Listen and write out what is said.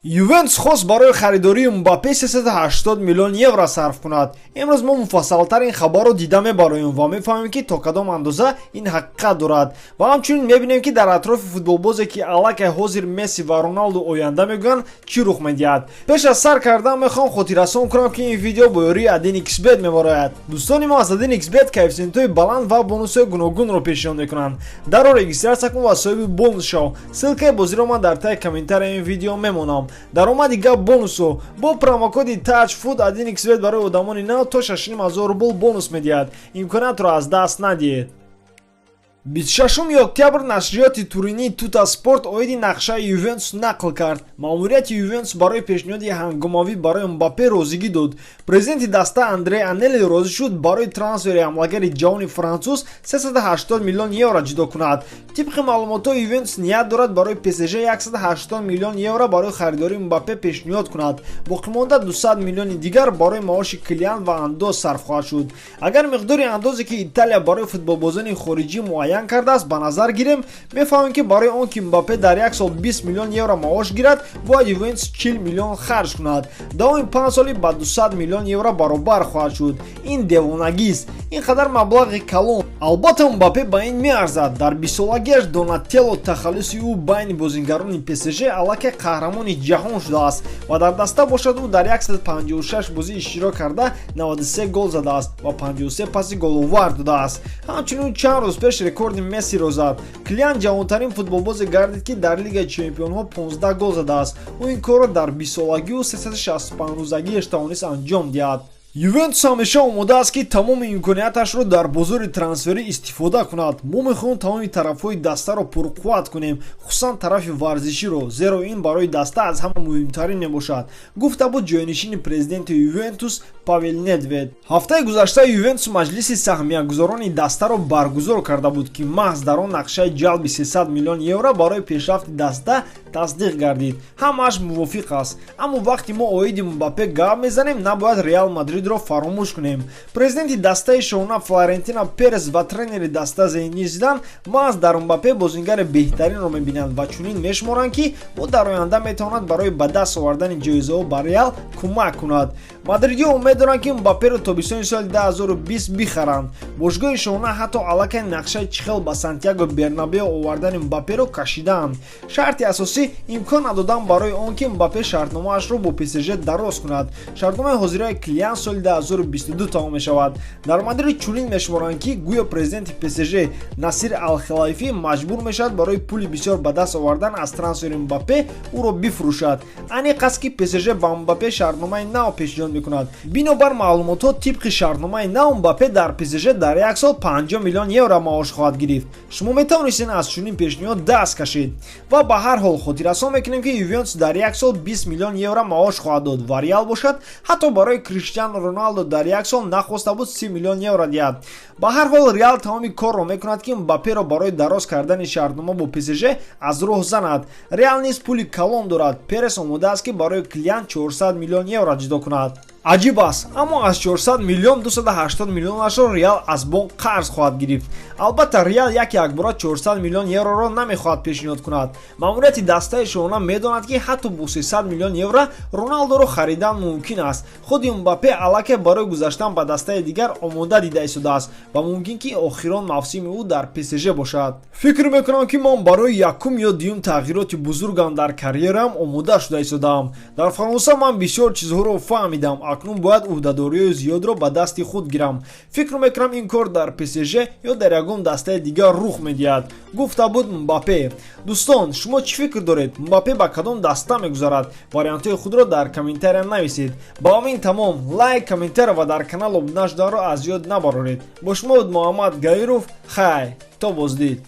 Ювентус хост барои харидории Мбаппе 380 миллион евро сарф кунад. Имрӯз мо муфассалтар ин хабарро дида мебароем ва мефаҳмем, ки то кадом андоза ин ҳақиқат дорад, ва ҳамчунин мебинем, ки дар атрофи футболбозе, ки аллакай ҳозир Месси ва Роналду оянда мегӯянд, чӣ рух медиҳад. Пеш аз сар кардан мехоҳам хотиррасон кунам, ки ин видео бо ёрии 1xBet мебарояд. Дӯстони мо аз 1xBet коэффисиентҳои баланд ва бонусҳои гуногунро пешниҳод мекунанд. Дарро регистрация кун ва соҳиби бонус шав. Ссылкаи бозиро ман дар таи комментарияи ин видео мемонам. Даромади гап бонусу бо промокоди TAJFOOT 1xBet барои одамони нав то 6500 рубл бонус медиҳад. Имкониятро аз даст надиҳед. 26 октябр нашриёти туринии Тутаспорт оиди нақшаи Ювентус нақл кард. Маъмурияти Ювентус барои пешниҳоди ҳангомавӣ барои Мбаппе розигӣ дод. Президенти даста Андре Анели розӣ шуд барои трансфери ҳамлагари ҷавони француз 380 миллион евро ҷудо кунад. Тибқи маълумотҳо, Ювентус ният дорад барои ПСЖ 180 миллион евро барои харидории Мбаппе пешниҳод кунад. Боқимонда 200 миллиони дигар барои маоши Килиан ва андоз сарф хоҳад шуд. Агар миқдори андозе, ки Италия барои футболбозони хориҷӣ муайян кардааст, ба назар гирем, мефаҳмем, ки барои он ки Мбаппе дар як сол 20 миллион евро маош гирад, бояд Ювентус 40 миллион харҷ кунад. Давоми 5 соли ба 200 миллион евро баробар хоҳад шуд. Ин девонагист, ин қадар маблағи калон. Албатта, Мбаппе ба ин меарзад. Дар бистсолагиаш Донателло тахаллуси ӯ байни бозингарони ПСЖ аллакай қаҳрамони ҷаҳон шудааст ва дар даста бошад, ӯ дар 156 бозӣ иштирок карда, 93 гол задааст ва 53 паси головар додааст. Ҳамчунин чанд рӯз пеш рекорди Мессиро зад. Килиан ҷавонтарин футболбозе гардид, ки дар Лигаи чемпионҳо 15 гол задааст. Ӯ ин корро дар бистсолагию 365 рӯзагиаш тавонист анҷом диҳад. Ювентус ҳамеша омода аст, ки тамоми имконияташро дар бозори трансферӣ истифода кунад. Мо мехоҳем тамоми тарафҳои дастаро пурқувват кунем, хусусан тарафи варзиширо, зеро ин барои даста аз ҳама муҳимтарин мебошад, гуфта буд ҷойнишини президенти Ювентус Павел Недвед. Ҳафтаи гузашта Ювентус маҷлиси саҳмиягузорони дастаро баргузор карда буд, ки маҳз дар он нақшаи ҷалби 300 миллион евро барои пешрафти даста тасдиқ гардид. Ҳамааш мувофиқ аст, аммо вақте мо оиди Мбаппе гап мезанем, набояд Реал Мадридро фаромӯш кунем. Президенти дастаи шоҳона Флорентино Перес ва тренери даста Зинедин Зидан маҳз дар Мбаппе бозингари беҳтаринро мебинанд ва чунин мешуморанд, ки ӯ дар оянда метавонад барои ба даст овардани ҷоизаҳо ба Реал кӯмак кунад. Мадридиҳо умед доранд, ки Мбапперо тобистони соли 2020 бихаранд. Бошгоҳи шоҳона ҳатто аллакай нақшаи чӣ хел ба Сантьяго Бернабео овардани Мбапперо кашидаанд. Шарти асосӣ — имкон надодан барои он ки Мбаппе шартномаашро бо ПСЖ дароз кунад. Шартномаи ҳозираи Килиан соли 2022 тамом мешавад. Дар Мадрид чунин мешуморанд, ки гӯё президенти ПСЖ Насир Алхелайфӣ маҷбур мешавад барои пули бисёр ба даст овардан аз трансфери Мбаппе ӯро бифурӯшад. Аниқ аст, ки ПСЖ ба Мбаппе шартномаи нав пешниҳод мекунад. Бинобар маълумотҳо, тибқи шартномаи нав Мбаппе дар ПСЖ дар як сол 50 миллион евро маош хоҳад гирифт. Шумо метавонистед аз чунин пешниҳод даст кашед. Ва ба ҳар ҳол хотиррасон мекунем, ки Ювентус дар як сол 20 миллион евро маош хоҳад дод ва Реал бошад, ҳатто барои Криштиану Роналдо дар як сол нахоста буд 30 миллион евро диҳад. Ба ҳар ҳол, Реал тамоми корро мекунад, ки Мбапперо барои дароз кардани шартнома бо ПСЖ аз роҳ занад. Реал низ пули калон дорад. Перес омода аст, ки барои Килиан 400 миллион евро ҷудо кунад. Аҷиб аст, аммо аз 400 миллион 280 миллионашро Реал аз бонк қарз хоҳад гирифт. Албатта, Реал як якбора 400 миллион евроро намехоҳад пешниҳод кунад. Маъмурияти дастаи шоҳона медонад, ки ҳатто бо 300 миллион евро Роналдоро харидан мумкин аст. Худи Мбаппе аллакай барои гузаштан ба дастаи дигар омода дида истодааст ва мумкин, ки охирон мавсими ӯ дар ПСЖ бошад. Фикр мекунам, ки ман барои якум ё дуюм тағйироти бузургам дар карьераам омода шуда истодаам. Дар Фаронса ман бисёр чизҳоро фаҳмидам. Акнун бояд ӯҳдадориҳои зиёдро ба дасти худ гирам. Фикр мекунам, ин кор дар ПСЖ ё дар ягон дастаи дигар рух медиҳад, гуфта буд Мбаппе. Дӯстон, шумо чӣ фикр доред? Мбаппе ба кадом даста мегузарад? Вариантҳои худро дар комментария нависед. Ба ҳамин тамом. Лайк, комментария ва дар канал обуна шуданро аз ёд набароред. Бо шумо буд Муҳаммад Гаиров. Хай, то боздид.